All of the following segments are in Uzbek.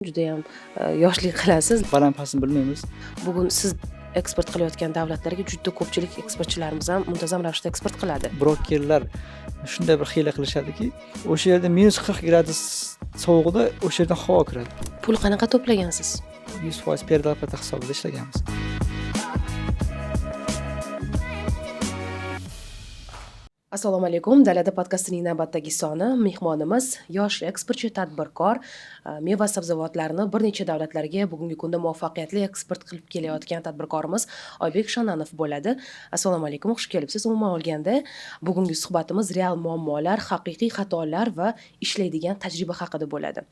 Judayam yoshlik qilasiz. Baland pastini bilmaymiz. Bugun siz eksport qilayotgan davlatlarga juda ko'pchilik eksportchilarimiz ham muntazam ravishda eksport qiladi. Brokerlar shunday bir hiyla qilishadiki, o'sha yerda -40 gradus sovuqda o'sha yerdan havo kiradi. Pul qanaqa to'plagansiz? 100% предоплата hisobida ishlaganmiz. Assalomu alaykum. Dalada podkastining navbatdagi soni. Mehmonimiz yosh eksportchi, tadbirkor, meva sabzavotlarni bir necha davlatlarga bugungi kunda muvaffaqiyatli eksport qilib kelayotgan tadbirkorimiz Oybek Shonanov bo'ladi. Assalomu alaykum, xush kelibsiz. Umuman olganda, bugungi suhbatimiz real muammolar, haqiqiy xatolar va ishlaydigan tajriba haqida bo'ladi.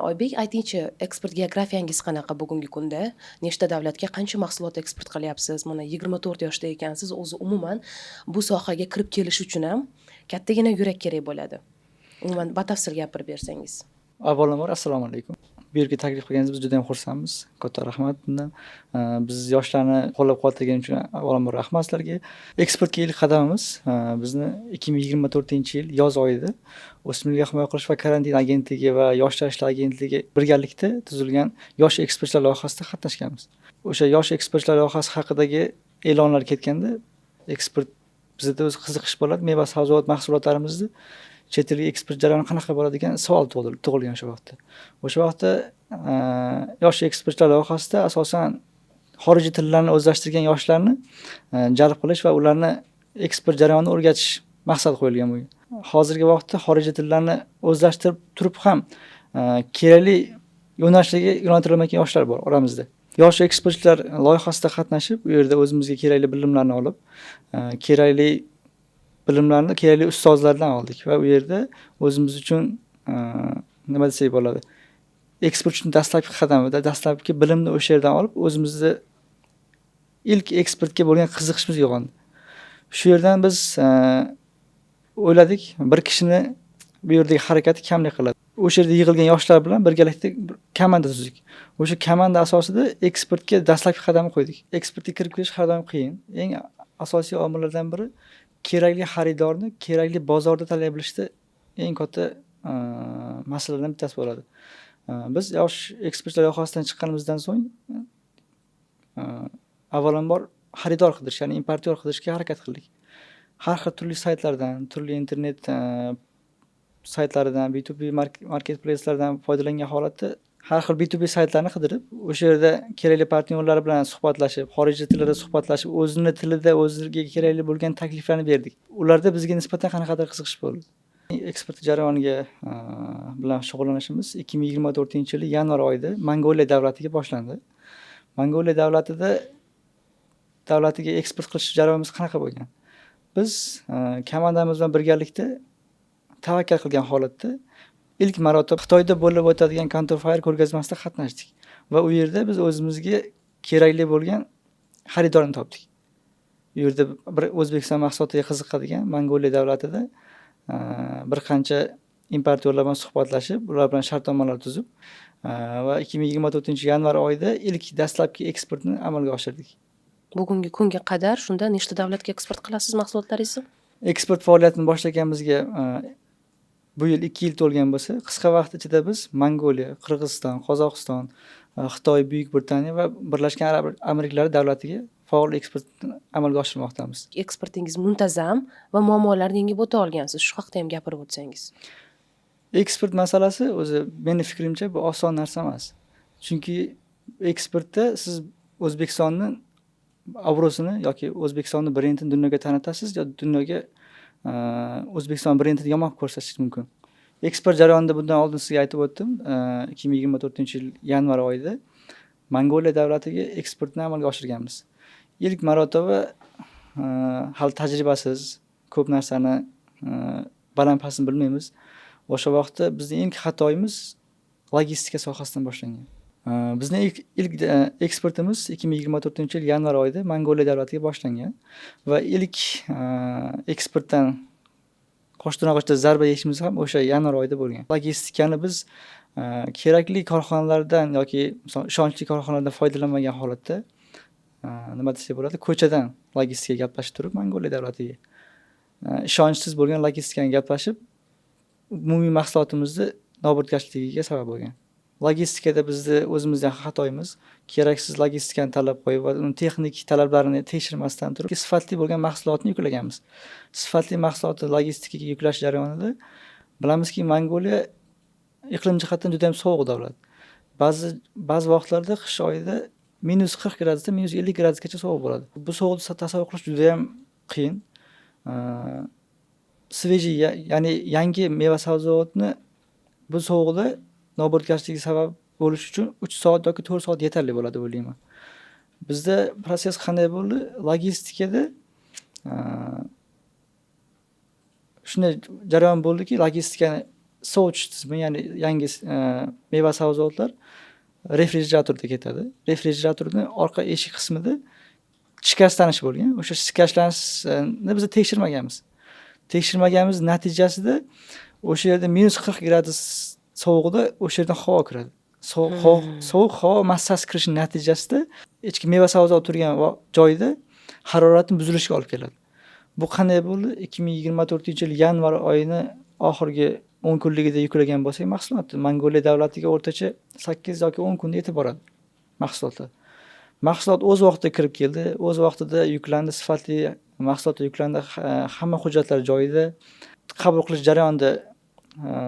Oybek, aytingchi, eksport geografiyangiz qanaqa bugungi kunda? Nechta davlatga qancha mahsulot eksport qilyapsiz? Mana 24 yoshda ekansiz, o'zi umuman bu sohaga kirib kelish uchun ham kattagina yurak kerak bo'ladi. Umuman batafsil gapirib bersangiz. Avvalambor assalomu alaykum. Bu yerga taklif qilganingiz biz juda ham xursandmiz. Katta rahmat bundan. Biz yoshlarni qo'llab-quvvatlagani uchun avvalambor rahmat sizlarga. Eksportga ilk qadamimiz bizni 2024-yil yoz oyida O'simliklarni himoya qilish va karantin agentligi va Yoshlar ishlari agentligi birgalikda tuzilgan Yosh eksportchilar loyihasida qatnashganmiz. O'sha Yosh eksportchilar loyihasi haqidagi e'lonlar ketganda eksport bizda o'zi qiziqish bo'ladi. Meva sabzavot mahsulotlarimizni chet elga eksport jarayoni qanaqa bo'ladi degan savol tug'ilgan o'sha vaqtda. O'sha vaqtda Yosh eksportchilar loyihasida asosan xorijiy tillarni o'zlashtirgan yoshlarni jalb qilish va ularni eksport jarayonini o'rgatish maqsad qo'yilgan bo'lgan. Hozirgi vaqtda xorijiy tillarni o'zlashtirib turib ham kerakli yo'nalishlarga yo'naltirilmagan yoshlar bor oramizda. Yosh eksportchilar loyihasida qatnashib, u yerda o'zimizga kerakli bilimlarni olib, kerakli bilimlarni kerakli ustozlardan oldik va u yerda o'zimiz uchun nima desak bo'ladi, eksport uchun dastlabki qadam, dastlabki bilimni o'sha yerdan olib, o'zimizni ilk eksportga bo'lgan qiziqishimiz uyg'ondi. Shu yerdan biz o'yladik, bir kishini bu yerdagi harakati kamlik qiladi. O'sha yerda yig'ilgan yoshlar bilan birgalikda bir komanda tuzdik. O'sha komanda asosida eksportga dastlabki qadamni qo'ydik. Eksportga kirib kelish har doim qiyin. Eng asosiy omillardan biri kerakli xaridorni kerakli bozorda tanlay bilishda eng katta masalalardan bittasi bo'ladi. Biz Yosh eksportchilar loyihasidan chiqqanimizdan so'ng avvalambor xaridor qidirish, ya'ni importyor qidirishga harakat qildik. Har xil turli saytlardan, turli internet saytlaridan, B2B marketplacelardan foydalangan holatda har xil B2B saytlarni qidirib, o'sha yerda kerakli partnyorlar bilan suhbatlashib, xorijiy tillarda suhbatlashib, o'zini tilida o'ziga kerakli bo'lgan takliflarni berdik. Ularda bizga nisbatan qanaqadir qiziqish bo'ldi. Eksport jarayoniga bilan shug'ullanishimiz 2024-yil yanvar oyida Mongoliya davlatiga boshlandi. Mongoliya davlatiga eksport qilish jarayonimiz qanaqa bo'lgan? Biz komandamiz bilan birgalikda tavakkal qilgan holatda ilk marotaba Xitoyda bo'lib o'tadigan Canton Fair ko'rgazmasida qatnashdik va u yerda biz o'zimizga kerakli bo'lgan xaridorni topdik. U yerda bir O'zbekiston mahsulotiga qiziqadigan Mongoliya davlatida bir qancha importyorlar bilan suhbatlashib, ular bilan shartnomalar tuzib va 2024-yanvar oyida ilk dastlabki eksportni amalga oshirdik. Bugungi kunga qadar shunda nechta davlatga eksport qilasiz mahsulotlaringizni? Eksport faoliyatini boshlaganimizga bu yil 2 yil to'lgan bo'lsa, qisqa vaqt ichida biz Mongoliya, Qirg'iziston, Qozog'iston, Xitoy, Buyuk Britaniya va Birlashgan Arab Amirliklari davlatiga faol eksportni amalga oshirmoqdamiz. Eksportingiz muntazam va muammolarni yengib o'ta olgansiz. Shu haqida ham gapirib o'tsangiz. Eksport masalasi o'zi meni fikrimcha bu oson narsa emas. Chunki eksportda siz O'zbekistonni obro'sini yoki O'zbekistonni brendini dunyoga tanitasiz yo dunyoga O'zbekiston brendini yomon ko'rsatishingiz mumkin. Eksport jarayonida bundan oldin sizga aytib o'tdim, 2024-yil yanvar oyida Mongoliya davlatiga eksportni amalga oshirganmiz. Ilk marotaba hali tajribasiz, ko'p narsani baland pastini bilmaymiz. O'sha vaqtda bizning ilk xatoyimiz logistika sohasidan boshlangan. Bizning ilk eksportimiz 2024-yil yanvar oyida Mongoliya davlatiga boshlangan va ilk eksportdan qosh tirnog'icha zarba yeyishimiz ham o'sha yanvar oyida bo'lgan. Logistikani biz kerakli korxonalardan yoki misol ishonchli korxonalardan foydalanmagan holatda nima desak bo'ladi, ko'chadan logistika gaplashib turib Mongoliya davlatiga ishonchsiz bo'lgan logistikani gaplashib umumiy mahsulotimizni nobudgarchiligiga sabab bo'lgan. Logistikada bizni o'zimizning xatoyimiz. Keraksiz logistikani talab qo'yib va uni texnik talablarini tekshirmasdan turib, sifatli bo'lgan mahsulotni yuklaganmiz. Sifatli mahsulotni logistikaga yuklash jarayonida bilamizki, Mongoliya iqlim jihatdan juda ham sovuq davlat. Ba'zi vaqtlarda qish oyida -40 gradusdan -50 gradusgacha sovuq bo'ladi. Bu sovuqni tasavvur qilish juda ham qiyin. Свежий, ya'ni yangi meva sabzavotni bu sovuqda nobudgarchiligi sabab bo'lishi uchun 3 soat yoki 4 soat yetarli bo'ladi deb o'ylayman. Bizda процесс qanday bo'ldi? Logistikada shunday jarayon bo'ldiki, logistikani sovutish tizimi, ya'ni yangi meva sabzavotlar refrigeratorda ketadi. Refrigeratorni orqa eshik qismida shikastlanish bo'lgan. O'sha shikastlanishni biz tekshirmaganmiz. Tekshirmaganimiz natijasida o'sha yerda -40 gradus sovuqda o'sha yerdan havo kiradi. Sovuq havo massasi kirishi natijasida ichki meva sabzavot turgan joyda haroratni buzilishiga olib keladi. Bu qanday bo'ldi? 2024-yil yanvar oyini oxirgi 10 kunligida yuklagan bo'lsak mahsulotni Mongoliya davlatiga o'rtacha 8 yoki 10 kunda yetib boradi mahsulotlar. Mahsulot o'z vaqtida kirib keldi, o'z vaqtida yuklandi, sifatli mahsulotlar yuklandi, hamma hujjatlar joyida. Qabul qilish jarayonida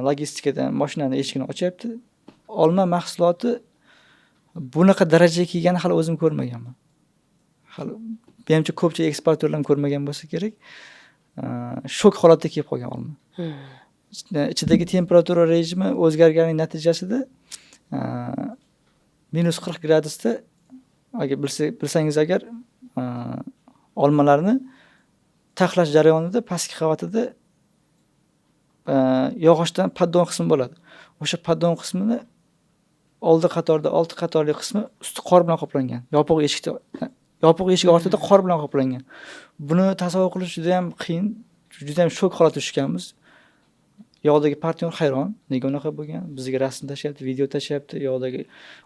logistikada mashinani eshigini ochyapti. Olma mahsuloti bunaqa darajaga kelganini hali o'zim ko'rmaganman. Hali menimcha ko'pchilik eksportyorlar ham ko'rmagan bo'lsa kerak. Shok holatda kelib qolgan olma. Ichidagi temperatura rejimi o'zgarganining natijasida -40 gradusda, agar bilsangiz agar, olmalarni taxlash jarayonida pastki qavatida yog'ochdan поддон qismi bo'ladi. O'sha поддон qismini oldi qatorda 6 qatorli qismi usti qor bilan qoplangan. Yopiq eshik ortida qor bilan qoplangan. Buni tasavvur qilish juda ham qiyin, juda ham shok holatga tushganmiz. Yoqdagi partnyor hayron, nega unaqa bo'lgan? Bizga rasm tashlayapti, video tashlayapti, yoqdagi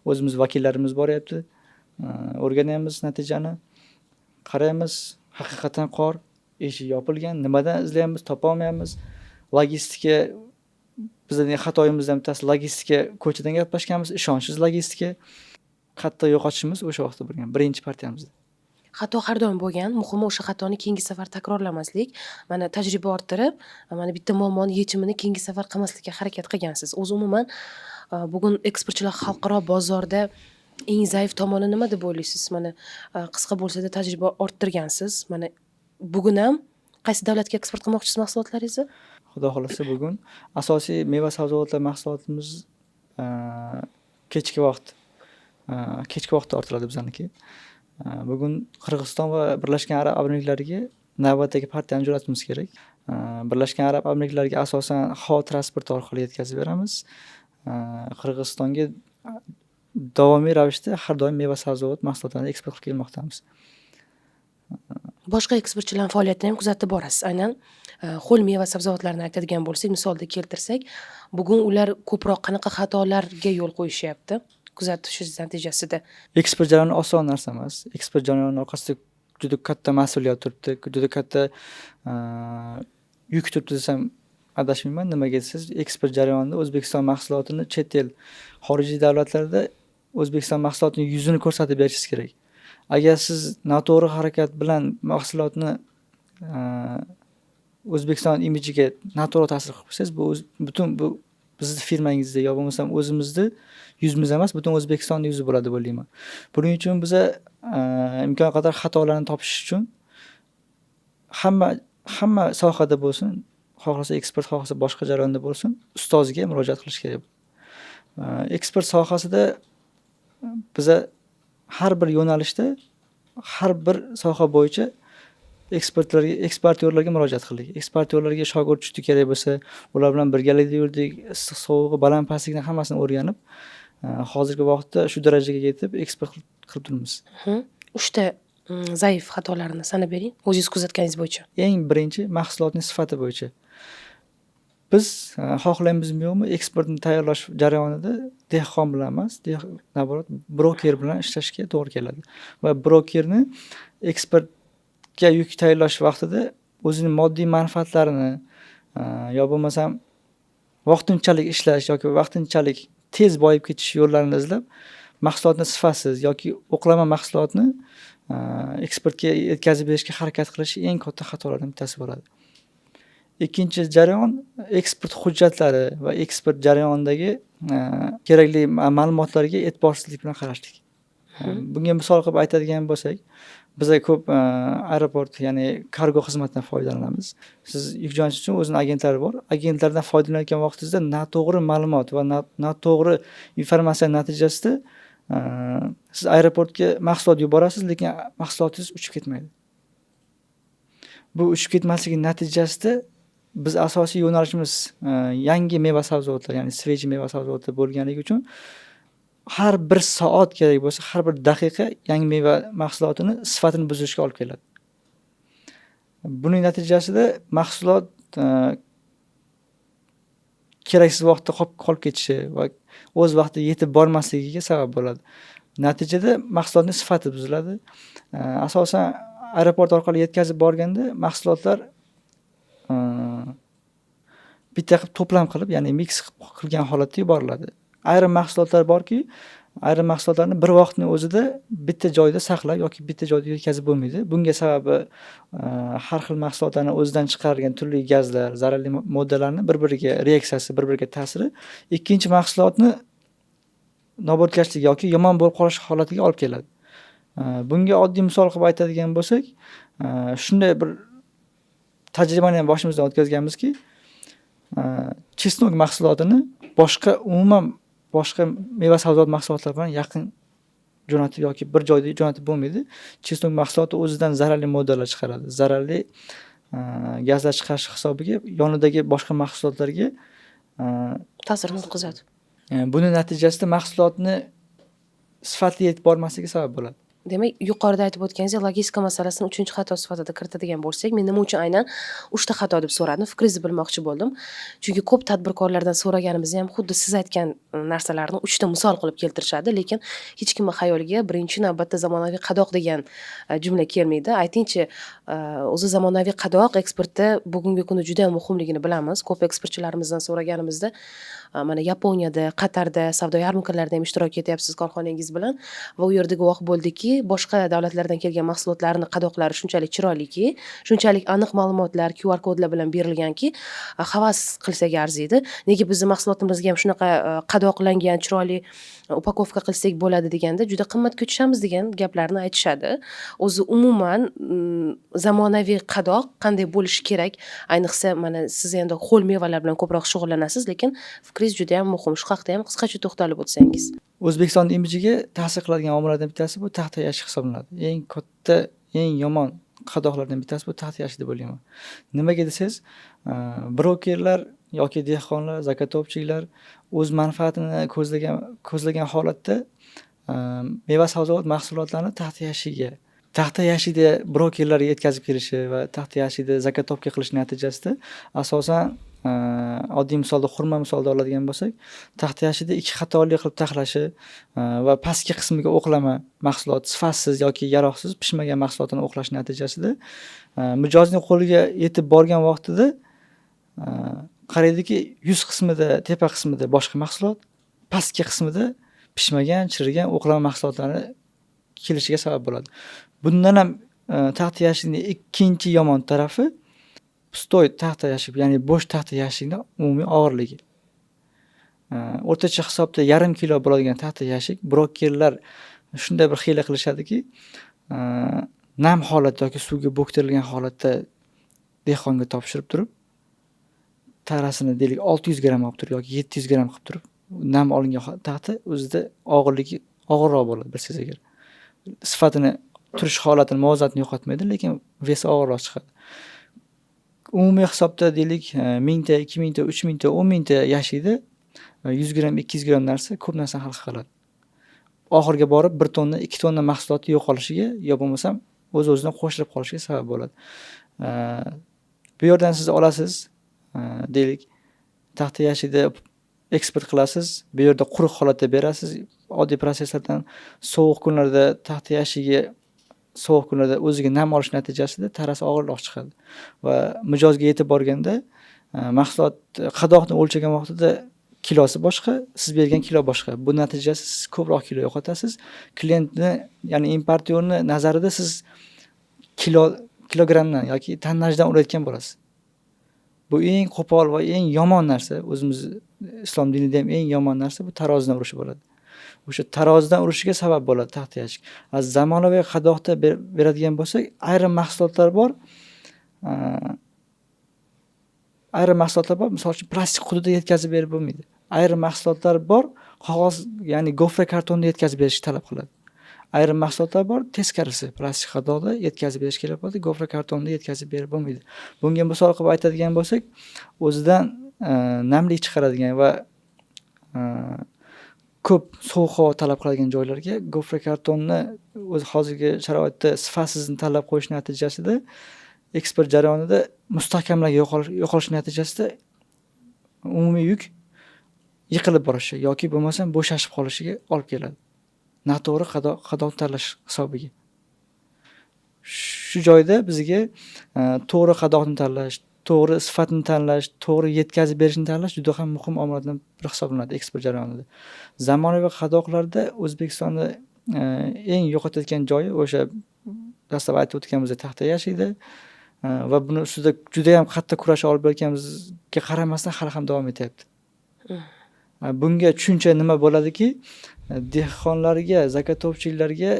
o'zimiz vakillarimiz boryapti. O'rganyapmiz natijani. Qaraymiz, haqiqatan qor, eshik yopilgan, nimadan izlayapmiz, topolmayapmiz. Logistika bizning xatoyimizdan bittasi, logistika ko'chadan gaplashganmiz, ishonchsiz logistika. Qattiq yo'qotishimiz o'sha vaqtda bo'lgan, birinchi partiyamizda. Xato har doim bo'lgan. Muhimi, o'sha xatoni keyingi safar takrorlamaslik. Mana, tajriba orttirib, mana bitta muammoni yechimini keyingi safar qilmaslikka harakat qilgansiz. O'zi umuman bugun eksportchilar xalqaro bozorda eng zaif tomoni nima deb o'ylaysiz? Mana, qisqa bo'lsa-da tajriba orttirgansiz. Mana, bugun ham qaysi davlatga eksport qilmoqchisiz mahsulotlaringizni? Xudo xohlasa, bugun asosiy meva sabzavotlar mahsulotimiz kechki vaqtda ortiladi bizaniki. Bugun Qirg'iziston va Birlashgan Arab Amirliklariga navbatdagi partiyani jo'natishimiz kerak. Birlashgan Arab Amirliklariga asosan havo transporti orqali yetkazib beramiz. Qirg'izistonga davomiy ravishda har doim meva sabzavot mahsulotlarini eksport qilib kelmoqdamiz. Boshqa eksportchilarning faoliyatini ham kuzatib borasiz. Aynan ho'l meva sabzavotlarni aytadigan bo'lsak, misolda keltirsak, bugun ular ko'proq qanaqa xatolarga yo'l qo'yishyapti kuzatishingiz natijasida? Eksport jarayoni oson narsa emas. Eksport jarayoni orqasida juda katta mas'uliyat turibdi, juda katta yuk turibdi desam adashmayman. Nimaga desangiz, eksport jarayonida O'zbekiston mahsulotini chet el, xorijiy davlatlarda O'zbekiston mahsulotini yuzini ko'rsatib berishingiz kerak. Agar siz noto'g'ri harakat bilan mahsulotni O'zbekiston imijiga noto'g'ri ta'sir qilib qo'ysangiz, bu butun bu bizni firmangizda yo bo'lmasam o'zimizni yuzimiz emas, butun O'zbekistonni yuzi bo'ladi deb o'ylayman. Buning uchun biza imkon qadar xatolarni topish uchun hamma sohada bo'lsin, xohlasa eksport, xohlasa boshqa jarayonda bo'lsin, ustozga murojaat qilish kerak. Eksport sohasida biza har bir yo'nalishda, har bir soha bo'yicha ekspertlarga, eksportyorlarga murojaat qildik. Eksportyorlarga shogird tushdi kerak bo'lsa, ular bilan birgalikda yurdik, issiq sovug'i, baland pastligini hammasini o'rganib, hozirgi vaqtda shu darajaga yetib eksport qilib turibmiz. Uchta zaif xatolarni sanab bering, o'zingiz kuzatganingiz bo'yicha. Eng birinchi, mahsulotning sifati bo'yicha. Biz xohlaymizmi yo'qmi, eksportni tayyorlash jarayonida dehqon bilan emas, наоборот, broker bilan ishlashga to'g'ri keladi. Va brokerni eksportga yuk tayyorlash vaqtida o'zining moddiy manfaatlarini yo bo'lmasam vaqtinchalik ishlash yoki vaqtinchalik tez boyib ketish yo'llarini izlab, mahsulotni sifatsiz yoki o'qlama mahsulotni eksportga yetkazib berishga harakat qilish eng katta xatolardan bittasi bo'ladi. Ikkinchi jarayon eksport hujjatlari va eksport jarayonidagi kerakli ma'lumotlarga e'tiborsizlik bilan qarashlik. Bunga misol qilib aytadigan bo'lsak, biza ko'p aeroport, ya'ni kargo xizmatidan foydalanamiz. Siz yuk jo'natish uchun o'zini agentlari bor. Agentlardan foydalanayotgan vaqtingizda noto'g'ri ma'lumot va noto'g'ri informatsiya natijasida siz aeroportga mahsulot yuborasiz, lekin mahsulotingiz uchib ketmaydi. Bu uchib ketmasligi natijasida biz asosiy yo'nalishimiz yangi meva sabzavotlar, ya'ni свежий meva sabzavotlar bo'lganligi uchun har bir soat kerak bo'lsa, har bir daqiqa yangi meva mahsulotini sifatini buzishga olib keladi. Buning natijasida mahsulot keraksiz vaqtda qolib ketishi va o'z vaqtida yetib bormasligiga sabab bo'ladi. Natijada mahsulotning sifati buziladi. Asosan aeroport orqali yetkazib borganda mahsulotlar bitta qilib to'plam qilib, ya'ni mix qilgan holatda yuboriladi. Ayrim mahsulotlar borki, ayrim mahsulotlarni bir vaqtning o'zida bitta joyda saqlab yoki bitta joyda yetkazib bo'lmaydi. Bunga sababi har xil mahsulotlarni o'zidan chiqarilgan turli gazlar, zararli moddalarni bir-biriga reaksiyasi, bir-biriga ta'siri ikkinchi mahsulotni nobudgarchilik yoki yomon bo'lib qolish holatiga olib keladi. Bunga oddiy misol qilib aytadigan bo'lsak, shunday bir tajribani ham boshimizdan o'tkazganmizki, чеснок mahsulotini boshqa, umuman boshqa meva sabzavot mahsulotlari bilan yaqin jo'natib yoki bir joyda jo'natib bo'lmaydi. Чеснок mahsuloti o'zidan zararli moddalar chiqaradi. Zararli gazlar chiqarish hisobiga yonidagi boshqa mahsulotlarga ta'sirini o'tkazadi. Buni natijasida mahsulotni sifatli yetib bormasligiga sabab bo'ladi. Demak, yuqorida aytib o'tganingizdek, logistika masalasini uchinchi xato sifatida kiritadigan bo'lsak, men nima uchun aynan uchta xato deb so'radim, fikringizni bilmoqchi bo'ldim. Chunki ko'p tadbirkorlardan so'raganimizda ham xuddi siz aytgan narsalarni uchta misol qilib keltirishadi, lekin hech kimni xayoliga birinchi navbatda zamonaviy qadoq degan jumla kelmaydi. Aytingchi, o'zi zamonaviy qadoq eksportda bugungi kunda juda ham muhimligini bilamiz. Ko'p eksportchilarimizdan so'raganimizda, mana Yaponiyada, Qatarda savdo yarmarkalarida ham ishtirok etyapsiz korxonangiz bilan va u yerda guvoh bo'ldikki, boshqa davlatlardan kelgan mahsulotlarni qadoqlari shunchalik chiroyliki, shunchalik aniq ma'lumotlar, QR kodlar bilan berilganki, havas qilsak arziydi. Nega bizni mahsulotimizga ham shunaqa qadoqlangan, chiroyli упаковка qilsak bo'ladi deganda, juda qimmatga tushamiz degan gaplarni aytishadi. O'zi umuman zamonaviy qadoq qanday bo'lishi kerak? Ayniqsa, mana siz endi ho'l mevalar bilan ko'proq shug'ullanasiz, lekin fikringiz juda ham muhim. Shu haqda ham qisqacha to'xtalib o'tsangiz. O'zbekiston imijiga ta'sir qiladigan omillardan bittasi bu taxta yashik hisoblanadi. Eng katta, eng yomon qadoqlardan bittasi bu taxta yashik deb o'ylayman. Nimaga desangiz, brokerlar yoki dehqonlar, заготовщик lar o'z manfaatini ko'zlagan holatda meva sabzavot mahsulotlarini taxta yashigiga, taxta yashikda brokerlarga yetkazib kelishi va taxta yashikda заготовка qilish natijasida asosan oddiy misolda, xurmo misolida oladigan bo'lsak, taxta yashikda ikki qatorli qilib taxlashi va pastki qismiga o'qlama mahsulot, sifatsiz yoki yaroqsiz pishmagan mahsulotini o'qlash natijasida mijozning qo'liga yetib borgan vaqtida qaraydiki, yuz qismida, tepa qismida boshqa mahsulot, pastki qismida pishmagan, chirigan o'qlama mahsulotlarni kelishiga sabab bo'ladi. Bundan ham taxta yashikning ikkinchi yomon tarafi пустой taxta yashik, ya'ni bo'sh taxta yashikni umumiy og'irligi. O'rtacha hisobda yarim kilo bo'ladigan taxta yashik brokerlar shunday bir hiyla qilishadiki, nam holatda yoki suvga bo'ktirilgan holatda dehqonga topshirib turib, tarasini deylik 600 gramm olib turib yoki 700 gramm qilib turib, nam olingan taxta o'zida og'irligi og'irroq bo'ladi bilsangiz agar. Sifatini, turish holatini, muvozanatini yo'qotmaydi, lekin вес i og'irroq chiqadi. Umumiy hisobda deylik 1000 ta, 2000 ta, 3000 ta, 10 000 ta yashikda 100 gramm, 200 gramm narsa ko'p narsani hal qiladi. Oxiriga borib 1 tonna, 2 tonna mahsulotni yo'qolishiga yo bo'lmasam o'z-o'zidan qo'shilib qolishiga sabab bo'ladi. Bu yerdan siz olasiz, deylik, taxta yashikda eksport qilasiz, bu yerda quruq holatda berasiz. Oddiy proseslardan sovuq kunlarda taxta yashigi sovuq kunlarda o'ziga nam olish natijasida tarasi og'irroq chiqadi va mijozga yetib borganda mahsulot qadoqni o'lchagan vaqtida Kilosi boshqa, siz bergan kilo boshqa. Bu natijasi siz ko'proq kilo yo'qotasiz. Klientni, ya'ni importyorni nazarida siz kilogrammdan yoki tonnajdan urayotgan bo'lasiz. Bu eng qo'pol va eng yomon narsa. O'zimiz islom dinida ham eng yomon narsa bu tarozidan urish bo'ladi. O'sha tarozidan urishiga sabab bo'ladi taxta yashik. Zamonaviy qadoqda beradigan bo'lsak, ayrim mahsulotlar bor. Ayrim mahsulotlar bor, misol uchun plastik qutida yetkazib berib bo'lmaydi. Ayrim mahsulotlar bor, qog'oz, ya'ni gofra kartonda yetkazib berishni talab qiladi. Ayrim mahsulotlar bor, teskarisi, plastik qadoqda yetkazib berish kerak bo'ladi, gofra kartonda yetkazib berib bo'lmaydi. Bunga misol qilib aytadigan bo'lsak, o'zidan namlik chiqaradigan va ko'p sovuq havo talab qiladigan joylarga gofra kartonni o'zi hozirgi sharoitda sifatsizini tanlab qo'yish natijasida eksport jarayonida mustahkamligi yo'qolishi natijasida umumiy yuk yiqilib borishi yoki bo'lmasam bo'shashib qolishiga olib keladi. Noto'g'ri qadoq tanlash hisobiga. Shu joyda bizga to'g'ri qadoqni tanlash, to'g'ri sifatni tanlash, to'g'ri yetkazib berishni tanlash juda ham muhim omillardan biri hisoblanadi eksport jarayonida. Zamonaviy qadoqlarda O'zbekistonda eng yo'qotayotgan joyi o'sha dastlab aytib o'tganimizdek taxta yashikda va buni ustida juda ham qattiq kurash olib borayotganimizga qaramasdan hali ham davom etyapti. Bunga tushuncha nima bo'ladiki, dehqonlarga, заготовщик larga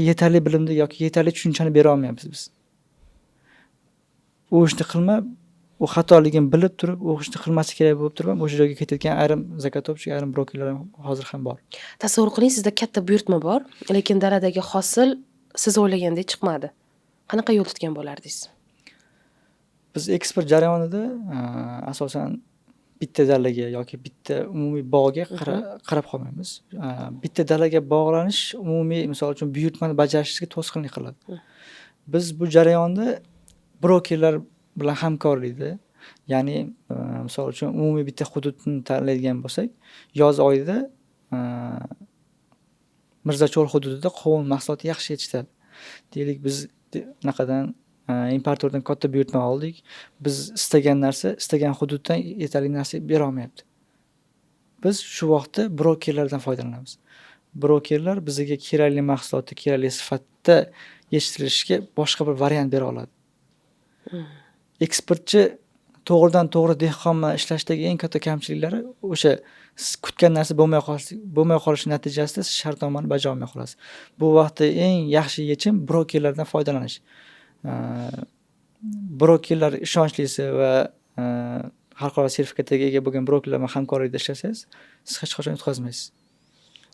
yetarli bilimni yoki yetarli tushunchani bera olmayapmiz biz. U ishni qilma, u xatoligini bilib turib, u ishni qilmaslik kerak bo'lib turib ham o'sha joyga ketayotgan ayrim заготовщик, ayrim brokerlar ham hozir ham bor. Tasavvur qiling, sizda katta buyurtma bor, lekin daladagi hosil siz o'ylagandek chiqmadi. Qanaqa yo'l tutgan bo'lardingiz? Biz eksport jarayonida asosan bitta dalaga yoki bitta umumiy bog'ga qarab qolmaymiz. Bitta dalaga bog'lanish umumiy, misol uchun, buyurtmani bajarishga to'sqinlik qiladi. Biz bu jarayonda brokerlar bilan hamkorlikda, ya'ni misol uchun umumiy bitta hududni tanlaydigan bo'lsak, yoz oyida Mirzacho'l hududida qovun mahsuloti yaxshi yetishadi. Deylik, biz anaqadan importyordan katta buyurtma oldik. Biz istagan narsa, istagan hududdan yetarli narsa bera olmayapti. Biz shu vaqtda brokerlardan foydalanamiz. Brokerlar bizga kerakli mahsulotni kerakli sifatda yetishtirishga boshqa bir variant bera oladi. Eksportchi to'g'ridan to'g'ri dehqon bilan ishlashdagi eng katta kamchiliklari o'sha siz kutgan narsa bo'lmay qolishi natijasida siz shartnomani bajarolmay qolasiz. Bu vaqtda eng yaxshi yechim brokerlardan foydalanish. Brokerlar ishonchlisi va xalqaro sertifikatga ega bo'lgan brokerlar bilan hamkorlikda ishlasangiz, siz hech qachon yutqazmaysiz.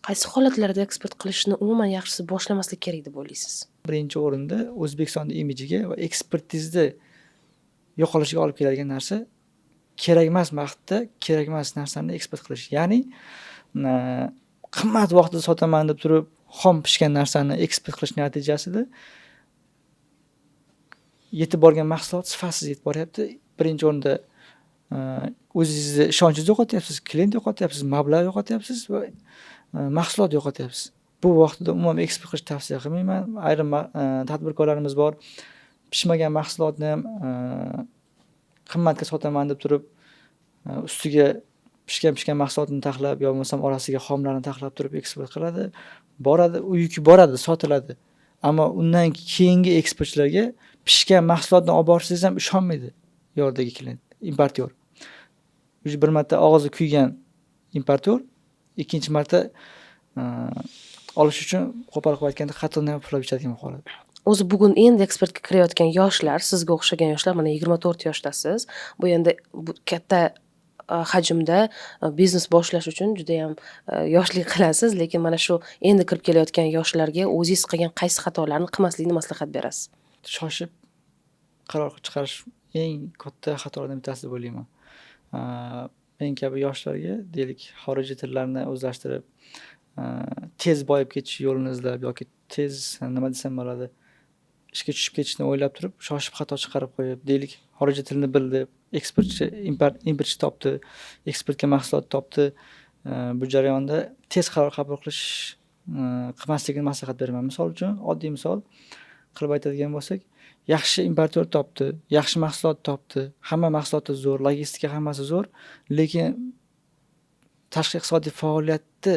Qaysi holatlarda eksport qilishni umuman yaxshisi boshlamaslik kerak deb o'ylaysiz? Birinchi o'rinda O'zbekistonni imijiga va ekspertizni yo'qolishiga olib keladigan narsa kerakmas vaqtda kerakmas narsani eksport qilish. Ya'ni qimmat vaqtida sotaman deb turib xom pishgan narsani eksport qilish natijasida yetib borgan mahsulot sifatsiz yetib boryapti. Birinchi o'rinda o'zingizni ishonchingizni yo'qotyapsiz, klient yo'qotyapsiz, mablag' yo'qotyapsiz va mahsulot yo'qotyapsiz. Bu vaqtida umuman eksport qilishni tavsiya qilmayman. Ayrim tadbirkorlarimiz bor, pishmagan mahsulotni ham qimmatga sotaman deb turib, ustiga pishgan mahsulotni taxlab yo bo'lmasam orasiga xomlarni taxlab turib eksport qiladi. Boradi, u yuki boradi, sotiladi. Ammo undan keyingi eksportchilarga pishgan mahsulotni olib borsangiz ham ishonmaydi yordagi klient, importyor. Уже bir marta og'zi kuygan importyor ikkinchi marta olish uchun, qo'pol qilib aytganda, qatiqni ham puflab ichadigan bo'lib qoladi. O'zi bugun endi eksportga kirayotgan yoshlar, sizga o'xshagan yoshlar, mana 24 yoshdasiz. Bu endi bu katta hajmda biznes boshlash uchun judayam yoshlik qilasiz, lekin mana shu endi kirib kelayotgan yoshlarga o'zingiz qilgan qaysi xatolarni qilmaslikni maslahat berasiz? Shoshib qaror chiqarish eng katta xatolardan bittasi deb o'ylayman. Men kabi yoshlarga, deylik, xorijiy tillarni o'zlashtirib, tez boyib ketish yo'lini izlab yoki tez, nima desam bo'ladi, ishga tushib ketishni o'ylab turib, shoshib xato chiqarib qo'yib, deylik, xorijiy tilni bildi, eksportchi, importchi topdi, eksportga mahsulot topdi. Bu jarayonda tez qaror qabul qilish qilmasligini maslahat beraman. Misol uchun, oddiy misol qilib aytadigan bo'lsak, Yaxshi importyor topdi, yaxshi mahsulot topdi, hamma mahsuloti zo'r, logistika hammasi zo'r, lekin tashqi iqtisodiy faoliyatni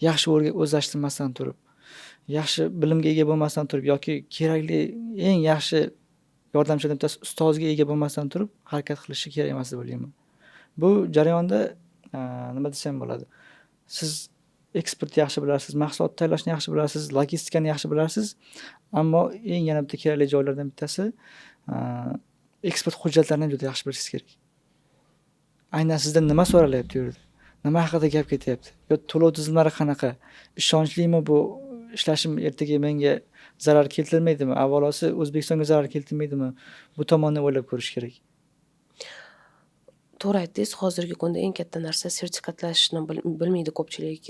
yaxshi o'zlashtirmasdan turib, yaxshi bilimga ega bo'lmasdan turib yoki kerakli eng yaxshi yordamchilardan bittasi ustozga ega bo'lmasdan turib harakat qilishi kerak emas deb o'ylayman. Bu jarayonda nima desam bo'ladi? Siz eksportni yaxshi bilasiz, mahsulot tayyorlashni yaxshi bilasiz, logistikani yaxshi bilasiz, ammo eng yana bitta kerakli joylardan bittasi eksport hujjatlarini ham juda yaxshi bilishingiz kerak. Aynan sizdan nima so'ralyapti u yerda? Nima haqida gap ketyapti? Yo to'lov tizimlari qanaqa? Ishonchlimi bu ishlashim, ertaga menga zarar keltirmaydimi? Avvalosi O'zbekistonga zarar keltirmaydimi? Bu tomonni o'ylab ko'rish kerak. To'g'ri aytdingiz. Hozirgi kunda eng katta narsa sertifikatlashni bilmaydi ko'pchilik.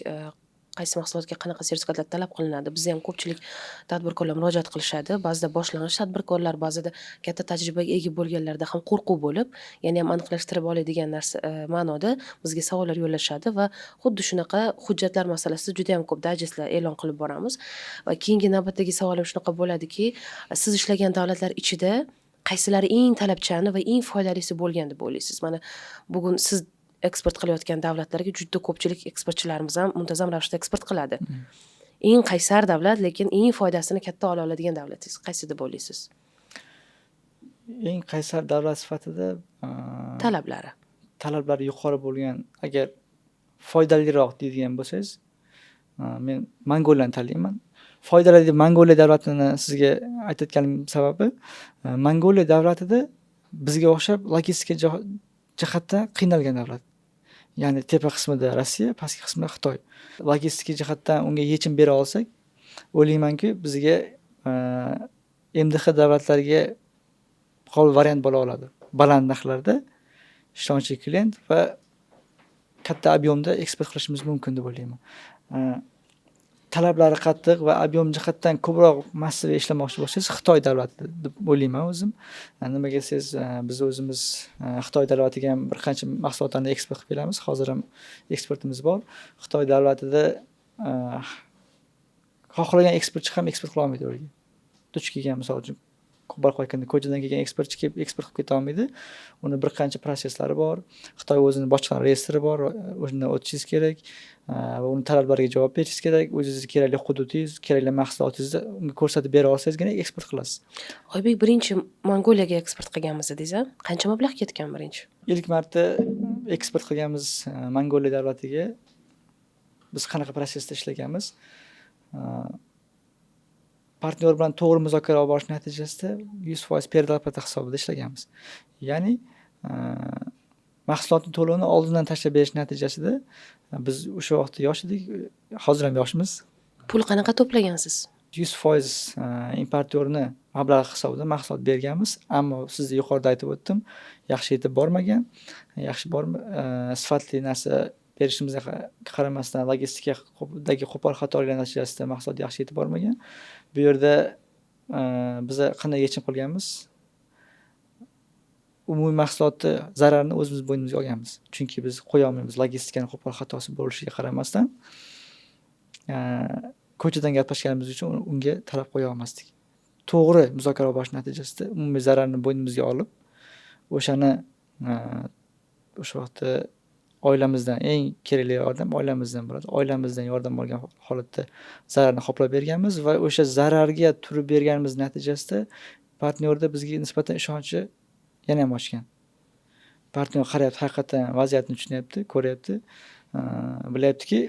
Qaysi mahsulotga qanaqa sertifikatlar talab qilinadi. Bizda ham ko'pchilik tadbirkorlar murojaat qilishadi. Ba'zida boshlang'ich tadbirkorlar, ba'zida katta tajribaga ega bo'lganlarda ham qo'rquv bo'lib, yana ham aniqlashtirib olay degan narsa ma'noda bizga savollar yo'llashadi va xuddi shunaqa hujjatlar masalasida juda ham ko'p dayjestlar e'lon qilib boramiz. Va keyingi navbatdagi savolim shunaqa bo'ladiki, siz ishlagan davlatlar ichida qaysilari eng talabchani va eng foydalisi bo'lgan deb o'ylaysiz? Mana bugun siz eksport qilayotgan davlatlarga juda ko'pchilik eksportchilarimiz ham muntazam ravishda eksport qiladi. Eng qaysar davlat, lekin eng foydasini katta ola oladigan davlatingiz qaysi deb o'ylaysiz? Eng qaysar davlat sifatida Talablari. talablari yuqori bo'lgan, agar foydaliroq deydigan bo'lsangiz, men Mongoliyani tanlayman. Foydali deb Mongoliya davlatini sizga aytayotganim sababi, Mongoliya davlatida bizga o'xshab logistika jihatdan qiynalgan davlat. Ya'ni tepa qismida Rossiya, pastki qismida Xitoy. Logistika jihatdan unga yechim bera olsak, o'ylaymanki, bizga MDH davlatlariga qobil variant bo'la oladi. Baland narxlarda ishonchli klient va katta объем da eksport qilishimiz mumkin deb o'ylayman. Talablari qattiq va объем jihatdan ko'proq massaviy ishlamoqchi bo'lsangiz, Xitoy davlati deb o'ylayman o'zim. Nimaga desangiz, biz o'zimiz Xitoy davlatiga ham bir qancha mahsulotlarni eksport qilib kelamiz. Hozir ham eksportimiz bor. Xitoy davlatida xohlagan eksportchi ham eksport qila olmaydi u yerga. Duch kelgan, misol uchun, qo'pol aytganda, ko'chadan kelgan eksportchi kelib eksport qilib keta olmaydi. Uni bir qancha prosesslari bor. Xitoy o'zini bojxona reyestri bor, o'shundan o'tishingiz kerak va uni talablariga javob berishingiz kerak. O'zingizni kerakli hududingiz, kerakli mahsulotingizni unga ko'rsatib bera olsangizgina eksport qilasiz. Oybek, birinchi Mongoliyaga eksport qilganmiz dedingiz, a? Qancha mablag' ketgan birinchi? Ilk marta eksport qilganmiz Mongoliya davlatiga. Biz qanaqa prosesda ishlaganmiz? Partnyor bilan to'g'ri muzokara olib borish natijasida 100% предоплата hisobida ishlaganmiz. Ya'ni mahsulotni to'lovini oldindan tashlab berish natijasida biz o'sha vaqtda yosh edik, hozir ham yoshmiz. Pul qanaqa to'plagansiz? 100% importyorni mablag'i hisobida mahsulot berganmiz, ammo sizni yuqorida aytib o'tdim, yaxshi yetib bormagan, yaxshi borma, sifatli narsa berishimizga qaramasdan logistikadagi qo'pol xatoliklar natijasida mahsulot yaxshi yetib bormagan. Bu yerda biza qanday yechim qilganmiz? Umumiy mahsulotni zararini o'zimiz bo'ynimizga olganmiz. Chunki biz qo'ya olmaymiz logistikani qo'pol xatosi bo'lishiga qaramasdan, ko'chadan gaplashganimiz uchun unga talab qo'ya olmasdik. To'g'ri muzokara olib borish natijasida umumiy zararni bo'ynimizga olib, o'shani o'sha vaqtda oilamizdan eng kerakli yordam oilamizdan bo'ladi. Oilamizdan yordam olgan holatda zararni qoplab berganmiz va o'sha zararga turib berganimiz natijasida partnyorda bizga nisbatan ishonchi yana ham oshgan. Partnyor qarayapti, haqiqatdan vaziyatni tushunyapti, ko'ryapti. Bilyaptiki,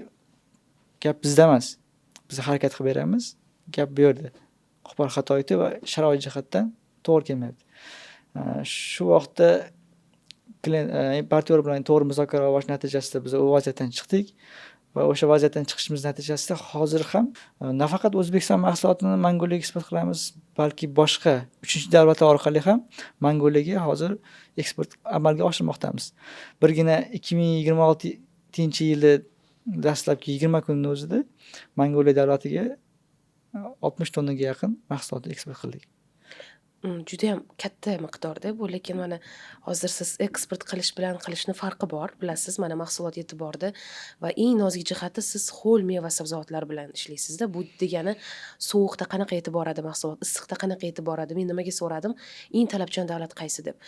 gap bizda emas. Biz harakat qilib beramiz, gap bu yerda. Qo'pol xato aytdi va sharoit jihatdan to'g'ri kelmayapti. Shu vaqtda klient, partnyor bilan to'g'ri muzokara olib borish natijasida biz u vaziyatdan chiqdik va o'sha vaziyatdan chiqishimiz natijasida hozir ham nafaqat O'zbekiston mahsulotini Mongoliyaga eksport qilamiz, balki boshqa uchinchi davlatlar orqali ham Mongoliyaga hozir eksport amalga oshirmoqdamiz. Birgina 2026-yili dastlabki 20 kunning o'zida Mongoliya davlatiga 60 tonnaga yaqin mahsulot eksport qildik. Judayam katta miqdorda bu, lekin mana hozir siz eksport qilish bilan qilishni farqi bor, bilasiz, mana mahsulot yetib bordi va eng nozik jihati, siz ho'l meva sabzavotlar bilan ishlaysizda. Bu degani, sovuqda qanaqa yetib boradi mahsulot, issiqda qanaqa yetib boradi? Men nimaga so'radim, eng talabchan davlat qaysi deb?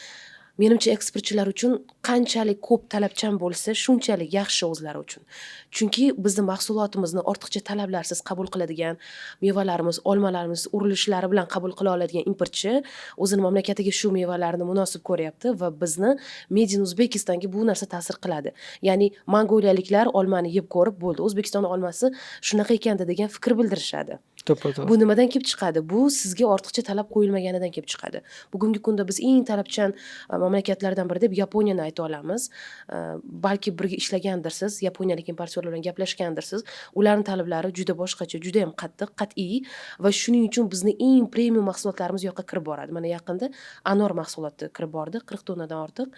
Menimcha, eksportchilar uchun qanchalik ko'p talabchan bo'lsa, shunchalik yaxshi o'zlari uchun. Chunki bizni mahsulotimizni ortiqcha talablarsiz qabul qiladigan, mevalarimiz, olmalarimiz urilishlari bilan qabul qila oladigan importchi o'zini mamlakatiga shu mevalarni munosib ko'ryapti va bizni Made in Uzbekistonga bu narsa ta'sir qiladi. Ya'ni mongoliyaliklar olmani yeb ko'rib, bo'ldi, O'zbekiston olmasi shunaqa ekanda degan fikr bildirishadi. To'ppa to'g'ri. Bu nimadan kelib chiqadi? Bu sizga ortiqcha talab qo'yilmaganidan kelib chiqadi. Bugungi kunda biz eng talabchan mamlakatlardan biri deb Yaponiyani ayta olamiz. Balki birga ishlagandirsiz, yaponiyalik importyorlar bilan gaplashgandirsiz. Ularni talablari juda boshqacha, judayam qattiq, qat'iy va shuning uchun bizni eng premium mahsulotlarimiz u yoqqa kirib boradi. Mana yaqinda anor mahsuloti kirib bordi, 40 tonnadan ortiq.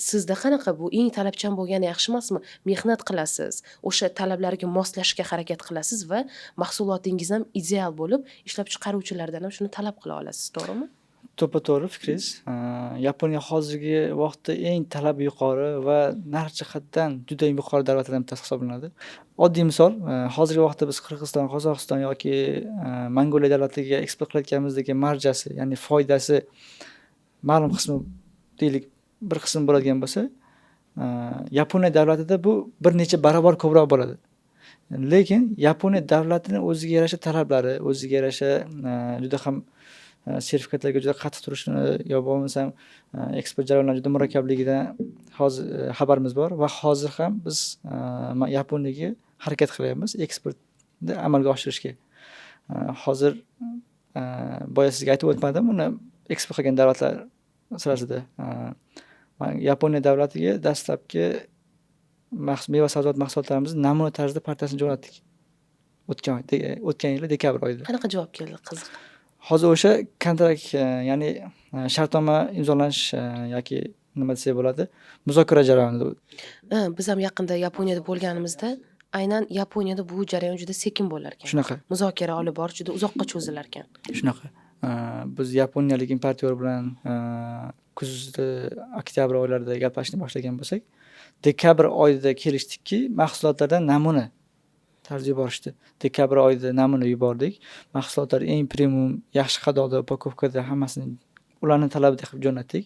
Sizda qanaqa, bu eng talabchan bo'lgani yaxshi emasmi? Mehnat qilasiz, o'sha talablarga moslashishga harakat qilasiz va mahsulotingiz ham ideal bo'lib, ishlab chiqaruvchilardan ham shuni talab qila olasiz, to'g'rimi? To'ppa to'g'ri fikringiz. Yaponiya hozirgi vaqtda eng talabi yuqori va narx jihatdan juda yuqori davlatlardan bittasi hisoblanadi. Oddiy misol, hozirgi vaqtda biz Qirg'iziston, Qozog'iston yoki Mongoliya davlatiga eksport qilayotganimizdagi marjasi, ya'ni foydasi ma'lum qismi, deylik, bir qism bo'ladigan bo'lsa, Yaponiya davlatida bu bir necha barobar ko'proq bo'ladi. Lekin Yaponiya davlatini o'ziga yarasha talablari, o'ziga yarasha juda ham sertifikatlarga juda qattiq turishini yo bo'lmasam eksport jarayonlari juda murakkabligidan hozir xabarimiz bor va hozir ham biz Yaponiyaga harakat qilyapmiz eksportni amalga oshirishga. Hozir boya sizga aytib o'tmadim, uni eksport qilgan davlatlar sirasida Yaponiya davlatiga dastlabki meva sabzavot mahsulotlarimizni namuna tarzida partiyasini jo'natdik. O'tgan yili dekabr oyida. Qanaqa javob keldi, qiziq? Hozir o'sha kontrakt, ya'ni shartnoma imzolanish yoki nima desak bo'ladi, muzokara jarayonida. Biz ham yaqinda Yaponiyada bo'lganimizda, aynan Yaponiyada bu jarayon juda sekin bo'lar ekan. Shunaqa. Muzokara olib borish juda uzoqqa cho'zilar ekan. Shunaqa. Biz yaponiyalik importyor bilan kuzda, oktyabr oylarida gaplashishni boshlagan bo'lsak, dekabr oyida kelishdikki, mahsulotlardan namuna tarzda yuborishdi. Dekabr oyida namuna yubordik. Mahsulotlar eng premium, yaxshi qadoqda, упаковка da, hammasini ularni talabida qilib jo'natdik.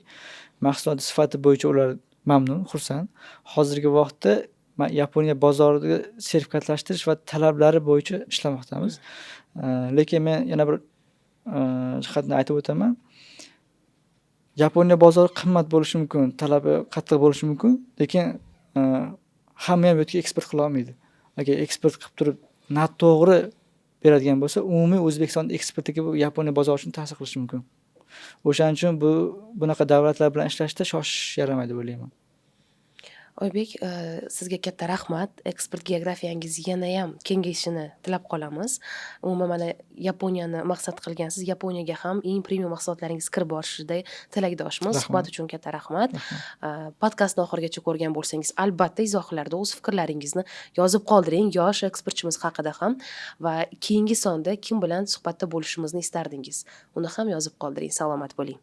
Mahsulot sifati bo'yicha ular mamnun, xursand. Hozirgi vaqtda Yaponiya bozorida sertifikatlashtirish va talablari bo'yicha ishlamoqdamiz. Lekin men yana bir jihatni aytib o'taman. Yaponiya bozori qimmat bo'lishi mumkin, talabi qattiq bo'lishi mumkin, lekin hamma ham u yerga eksport qila olmaydi. Agar eksport qilib turib noto'g'ri beradigan bo'lsa, umumiy O'zbekiston eksportiga bu Yaponiya bozori uchun ta'sir qilishi mumkin. O'shaning uchun bunaqa davlatlar bilan ishlashda shoshish yaramaydi deb o'ylayman. Oybek, sizga katta rahmat. Eksport geografiyangiz yanayam kengayishini tilab qolamiz. Umuman, mana Yaponiyani maqsad qilgansiz. Yaponiyaga ham eng premium mahsulotlaringiz kirib borishida tilakdoshmiz. Rahmat. Suhbat uchun katta rahmat. Rahmat. Podkastni oxirigacha ko'rgan bo'lsangiz, albatta izohlarda o'z fikrlaringizni yozib qoldiring yosh eksportchimiz haqida ham va keyingi sonda kim bilan suhbatda bo'lishimizni istardingiz? Uni ham yozib qoldiring. Salomat bo'ling.